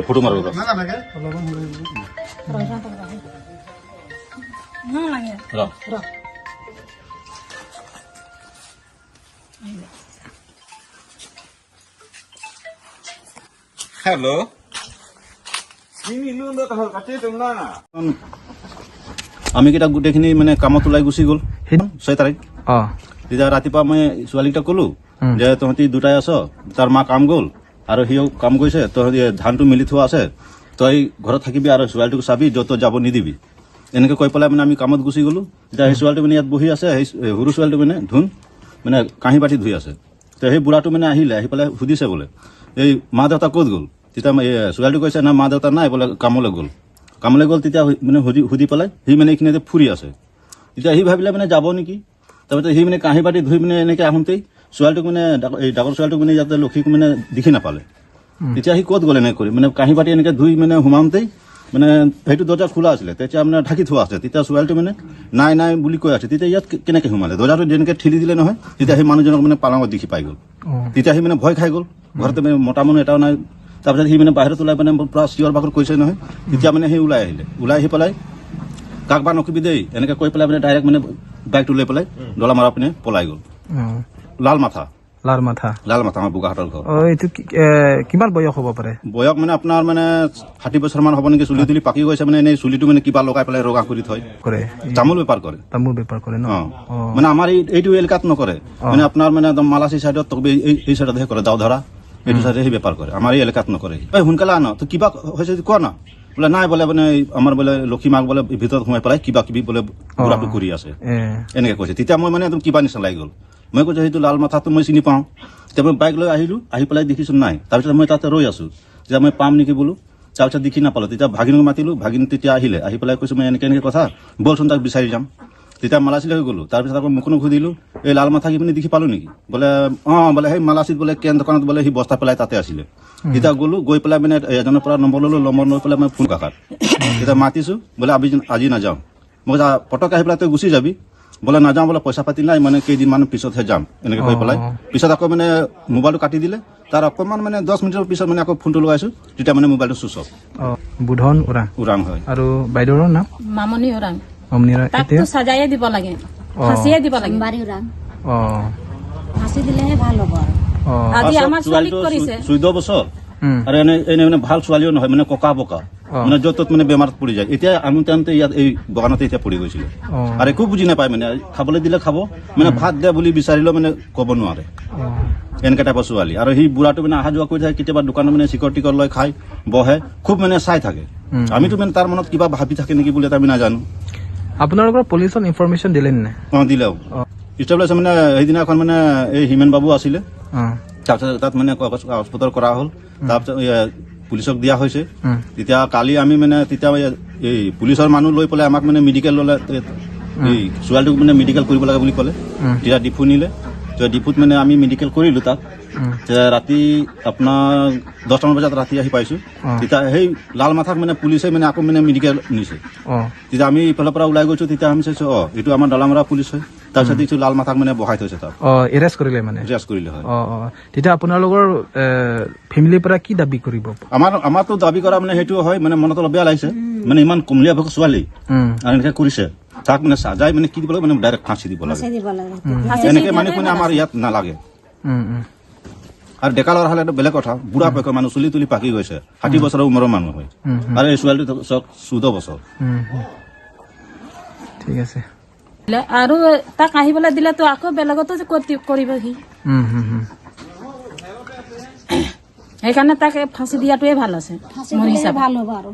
Photo মাৰো। Hello', আমি কেইটা গোটেইখিনি মানে কামত ওলাই গুচি গ'ল 6 তাৰিখ। তেতিয়া ৰাতিপুৱা মই ছোৱালীকেইটা ক'লো যে তহঁতি দুটাই আছ, তাৰ মা কাম গ'ল আৰু সিও কাম গৈছে, তহঁতি ধানটো মেলি থোৱা আছে, তই ঘৰত থাকিবি আৰু ছোৱালীটোক চাবি, য'ত ত'ত যাব নিদিবি, এনেকৈ কৈ পেলাই মানে আমি কামত গুচি গ'লো। তেতিয়া সেই ছোৱালীটো মানে ইয়াত বহি আছে, সেই সৰু ছোৱালীটো মানে ধুন মানে কাঁহী বাতি ধুই আছে। তো সেই বুঢ়াটো মানে আহিলে, আহি পেলাই সুধিছে বোলে এই মা দেউতা ক'ত গ'ল? তেতিয়া ছোৱালীটো কৈছে না মা দেউতা নাই বোলে, কামলৈ গ'ল। কামলৈ গ'ল। তেতিয়া মানে সুধি পেলাই সি মানে এইখিনিতে ফুৰি আছে। তেতিয়া সি ভাবিলে মানে যাব নেকি। তাৰপিছত সি মানে কাঁহী বাতি ধুই মানে এনেকৈ আহোঁতেই ছোৱালীটোক মানে এই ডাঙৰ ছোৱালীটোক মানে ইয়াতে লক্ষীক মানে দেখি নাপালে। তেতিয়া সি ক'ত গ'ল এনেকৈ কৰি মানে কাঁহী বাতি এনেকৈ ধুই মানে সোমাওঁতেই মানে সেইটো দৰ্জা খোলা আছিলে, তেতিয়া মানে ঢাকি থোৱা আছে। তেতিয়া ছোৱালীটো মানে নাই নাই বুলি কৈ আছে। তেতিয়া ইয়াত কেনেকৈ সোমালে? দৰ্জাটো যেনেকৈ ঠেলি দিলে নহয়, তেতিয়া সেই মানুহজনক মানে পালঙত দেখি পাই গ'ল। তেতিয়া সি মানে ভয় খাই গ'ল, ঘৰতে মানে মতা মানুহ এটাও নাই। তাৰপিছত সি মানে বাহিৰত ওলাই মানে পূৰা চিঞৰ বাখৰ কৰিছে নহয়। তেতিয়া মানে সি ওলাই আহিলে, ওলাই আহি পেলাই কাক বা নকবি দেই এনেকৈ কৈ পেলাই মানে ডাইৰেক্ট মানে বাইকটো লৈ পেলাই ডলা মাৰা পিনে পলাই গ'ল। লাল মাথা, লাল মাথা, লাল মাথা আমাৰ বোকাহাটৰ ঘৰ। এইটো কিমান বয়স হ'ব পাৰে? বয়স মানে আপোনাৰ মানে 60 বছৰ মান হ'ব নেকি। চুলি তুলি পাকি গৈছে, মানে এনেই চুলিটো মানে কিবা লগাই পেলাই ৰঙা কৰি থয়। কৰে, তামোল বেপাৰ কৰে। তামোল বেপাৰ কৰে ন? মানে আমাৰ এইটো এলেকাত নকৰে, মানে আপোনাৰ মানে একদম মালাচী চাইডত, এই চাইডতহে কৰে, দাওধৰা এইটো চাইডে সি বেপাৰ কৰে, আমাৰ এই এলেকাত নকৰে। এই সোনকালে আন, তো কিবা হৈছে কোৱা না, বোলে নাই বোলে মানে আমাৰ বোলে লক্ষী মাক বোলে ভিতৰত সোমাই পেলাই কিবা কিবি বোলে বুঢ়াটো কৰি আছে, এনেকে কৈছে। তেতিয়া মই মানে একদম কিবা নিচিনা লাগি গ'ল। মই কৈছোঁ সেইটো লাল মাথাটো মই চিনি পাওঁ। তেতিয়া মই বাইক লৈ আহিলোঁ, আহি পেলাই দেখিছোঁ নাই। তাৰপিছত মই তাতে ৰৈ আছোঁ, তেতিয়া মই পাম নেকি বোলো। তাৰপিছত দেখি নাপালোঁ। তেতিয়া ভাগিনক মাতিলোঁ, ভাগিন তেতিয়া আহিলে, আহি পেলাই কৈছোঁ মই এনেকৈ এনেকৈ কথা, ব'লচোন তাক বিচাৰি যাম। তেতিয়া মালাচীলৈকে গ'লোঁ। তাৰপিছত আকৌ মুখনো সুধিলোঁ, এই লাল মাথা কি মানে দেখি পালোঁ নেকি? বোলে অঁ, বোলে সেই মালাচীত বোলে কেন দোকানত বোলে সি বস্তা পেলাই তাতে আছিলে। তেতিয়া গ'লোঁ, গৈ পেলাই মানে এজনৰ পৰা নম্বৰ ল'লোঁ, নম্বৰ লৈ পেলাই মই ফোন কাকাত তেতিয়া মাতিছোঁ, বোলে আজি নাযাওঁ। মই কৈছোঁ পটক আহি পেলাই তই গুচি যাবি। বোলে নাযাওঁ, বোলে পইচা পাতি নাই, মানে কেইদিনমান পিছতহে যাম, এনেকৈ কৈ পেলাই পিছত আকৌ মানে মোবাইলটো কাটি দিলে। তাৰ অকণমান মানে 10 মিনিটৰ পিছত মানে আকৌ ফোনটো লগাইছোঁ, তেতিয়া মানে মোবাইলটো চুইচ অফ। বুধন ওৰাং। ওৰাং হয়। আৰু বাইদেউৰ নাম? মামনি ওৰাং। তাকতো সাজায়ে দিব লাগে, ফাঁসিয়ে দিব লাগে। ফাঁসি দিলেহে ভাল হ'ব। আজি আমাৰ ছোৱালীক কৰিছে 14 বছৰ, আৰু এনে এনে মানে ভাল ছোৱালীও নহয়, মানে ককা বকা, মানে য'ত ত'ত মানে বেমাৰত পৰি যায়। এতিয়া আনোতে আনোতে ইয়াত এই বাগানতে এতিয়া পৰি গৈছিলে, আৰু একো বুজি নাপায়, মানে খাবলৈ দিলে খাব, মানে ভাত দে বুলি বিচাৰিলেও মানে ক'ব নোৱাৰে, এনেকুৱা টাইপৰ ছোৱালী। আৰু সি বুঢ়াটো মানে অহা যোৱা কৰি থাকে, কেতিয়াবা দোকানত মানে চিকৰ টিকৰ লৈ খাই বহে, খুব মানে চাই থাকে। আমিতো মানে তাৰ মনত কিবা ভাবি থাকে নেকি বুলি আমি নাজানো। আপোনালোকৰ পুলিচত ইনফৰমেশ্যন দিলে নে? অঁ, দিলেও ইষ্টাব্লিছ মানে সেইদিনাখন মানে এই হিমেন বাবু আছিলে, তাৰপিছত তাত মানে কাগজ পত্ৰ কৰা হ'ল, তাৰপিছত পুলিচক দিয়া হৈছে। তেতিয়া কালি আমি মানে তেতিয়া এই পুলিচৰ মানুহ লৈ পেলাই আমাক মানে মেডিকেল ল'লে, এই ছোৱালীটোক মানে মেডিকেল কৰিব লাগে বুলি ক'লে। তেতিয়া ডিফু নিলে, ডিফুত মানে আমি মেডিকেল কৰিলোঁ তাত। ৰাতি আপোনাৰ 10টামান বজাত ৰাতি আহি পাইছোঁ। তেতিয়া সেই লাল মাথাক মানে পুলিচে মানে আকৌ মানে মেডিকেল নিছে। তেতিয়া আমি ইফালৰ পৰা ওলাই গৈছোঁ, তেতিয়া আমি চাইছোঁ অঁ এইটো আমাৰ ডলামৰা পুলিচ হয়। তাৰপিছত দেখিছোঁ লাল মাথাক মানে বহাই থৈছে তাত। এৰেষ্ট কৰিলে মানে? এৰেষ্ট কৰিলে হয়। তেতিয়া আপোনালোকৰ ফেমিলিৰ পৰা কি দাবী কৰিব? আমাৰতো দাবী কৰা মানে সেইটো হয়, মানে মনত অলপ বেয়া লাগিছে, মানে ইমান কুমলীয়া ভাষা ছোৱালী আৰু এনেকৈ কৰিছে, তাক মানে সাজাই মানে কি দিব লাগে, মানে ডাইৰেক্ট ফাঁচি দিব লাগে। এনেকে মানে কোনে আমাৰ ইয়াত নালাগে। আৰু ডেকা ল'ৰা হ'লে বেলেগ কথা, বুঢ়া পক্ষ মানুহ, চুলি তুলি পাকি গৈছে, 60 বছৰৰ উমৰৰ মানুহ হয়, আৰু এই ছোৱালীটো 14 বছৰ। ঠিক আছে। আৰু তাক আহিবলৈ দিলেতো আকৌ বেলেগতো কৰিব সি, সেইকাৰণে তাক ফাঁচি দিয়াটোৱে ভাল আছে মোৰ হিচাপে। ভাল হ'ব আৰু।